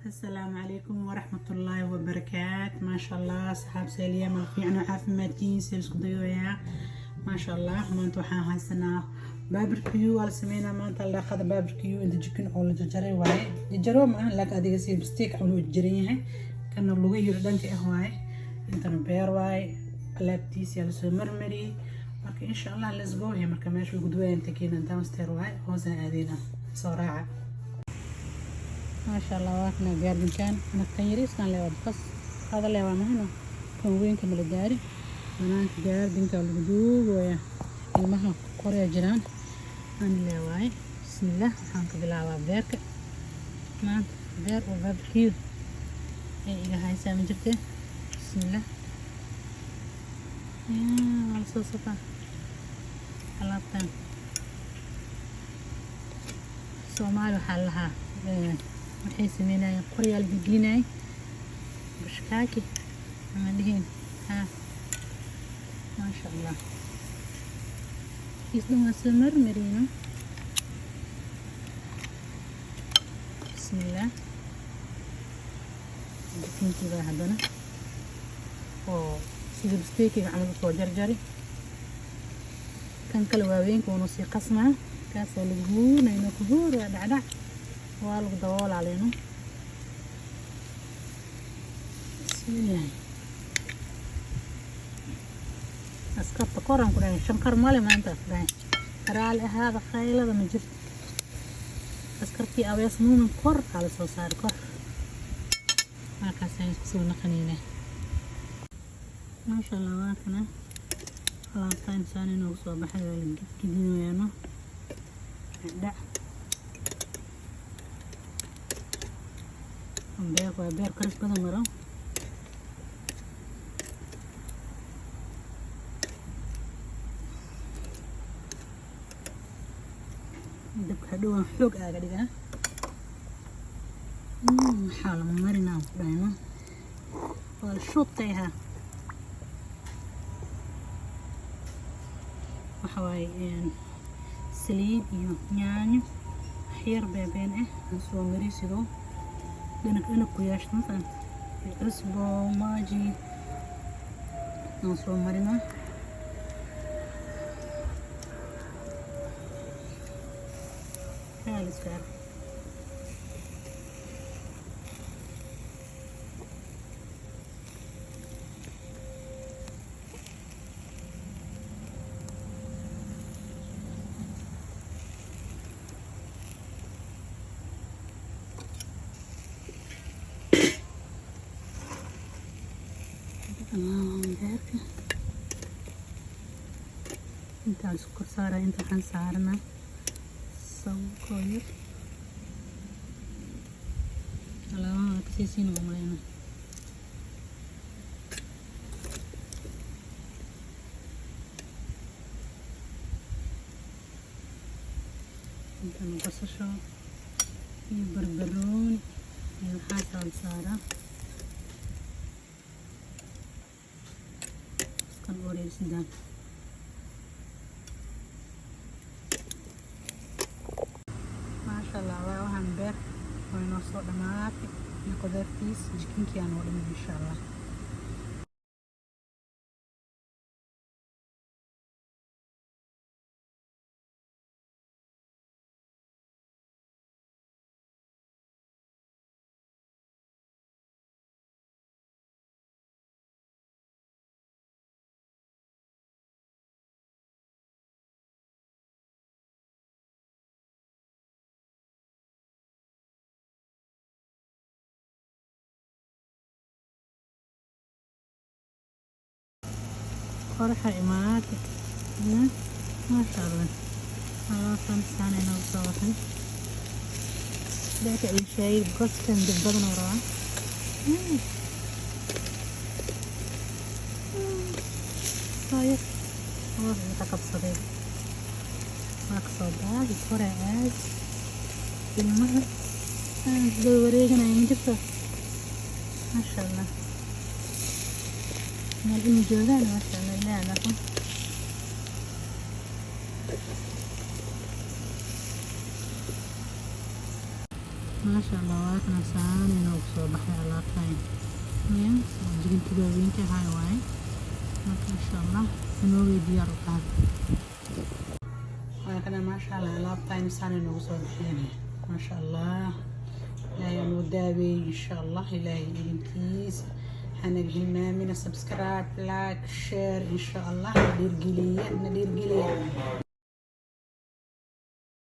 Asalaamu calaykum waraxmatullaahi wabarakaat. Maasha Allah, asxaab seeliya mal fiicno, caafimaadkiisa isku dayoyaa. Maasha Allah, maanta waxaan haysanaa barbecue waa la sameynaa maanta aldhaaqada barbecue. Inta chicken oo la jarjaray waaye, jajaro ma aha, laakiin adiga si steak camal uu jaran yahay. Kana lugihiisa dhanka ah waaye, intana beer waaye, alaabtiisa yaa lasoo marmariyey. Marka insha Allah, let's go here. Marka meesha ugu duwayaan takeena downstairs waaye, hoosaan aadeyna, soo raaca. Maasha Allah, waa kana garden-kan. Kan yariiskan leewa bas hada leewa mahano, kan weynka mala gaari. Banaanka garden-ka lagu duugaya, ilmaha koraya jiraan ani leewaaye. Bismillah, waxaan ka bilaabaa beerka maanta. Beer oo barbecue ay iga haysaa ma jirte. Bismillah, waa lasoo safaa alaabtan. Soomaali waxaa lahaa waxay sameynayeen qoryaal gelgelinayay bushkaaki ama dhihiin. Ha, maasha Allah, kiis dhan waa soo marmarino. Bismillah, chicken-kii baa haddana oo sida steak-iga camal usoo jarjari. Kan kale waaweynka uuna sii qasmaa, kaasoo lagu huunayno ku huuraya dhacdhac, waa lagu daboolaaleyno. Bismillah, askarta koran ku dhahay, shankar male maanta ku dhahay, raali ahaada, khaylada ma jirto. Askartii abees muumin kor aa la soo saari kor, markaasaan isku soo naqanaynaa. Maasha Allah, waa kana alaabta insaan inoogu soo baxay. Waa la gidgidinayaano dhacdhac. Beer waa beer karis badan maro. Dabka hadhow xoog aaga dhigaa. Maxaa la marinaa ku dhahayno, waa la shuutayhaa. Waxa waaye saliid iyo yaanyo waxyar beebeen ah aan soo mari, sidoo dhanag dhanag ku yeeshto, ma fahanta? Cusbo maaji aan soo marinaa. Kaal iska arag. Beerka intaan isku kor saaraya, inta waxaan saaranaa sawkoo yar. Alaabaha waa kasii waa maleyna. Intan basasho iyo barbarooni iyo waxaasaan saaraa iskan wareersidaan. Maasha Allah, waa waxaan beer waa inoo soo dhamaatay iyo qudaartiis, chicken-kii aan oo dhamay insha Allah. Qoraxa imaatay, maasha Allah. Alaabtan saan inoogu soo baxay. Beerka idin sheegay because dib badan oo rabaa. Soo yar hoos inta qabsaday, waa kasoo daadi koraa aad ilmaha soo wareeganaya ma jirto. Maasha Allah, meel ilmi joogaan, maasha Allah, ilaaha dhaqo. Maasha Allah, waa kana saan inoogu soo baxay alaabtan ya chickentii waaweynka ahaa waaye. Marka insha Allah inoogay diyaar u tahay. Waa kana, maasha Allah, alaabtan saan inoogu soo baxeen. Maasha Allah, Ilaahay noo daaweeyey insha Allah. Ilaahay idinkiisa hanaga hilmaamina subscribe, like, share insha Allah. Na dhiirgeliya, na dhiirgeliya.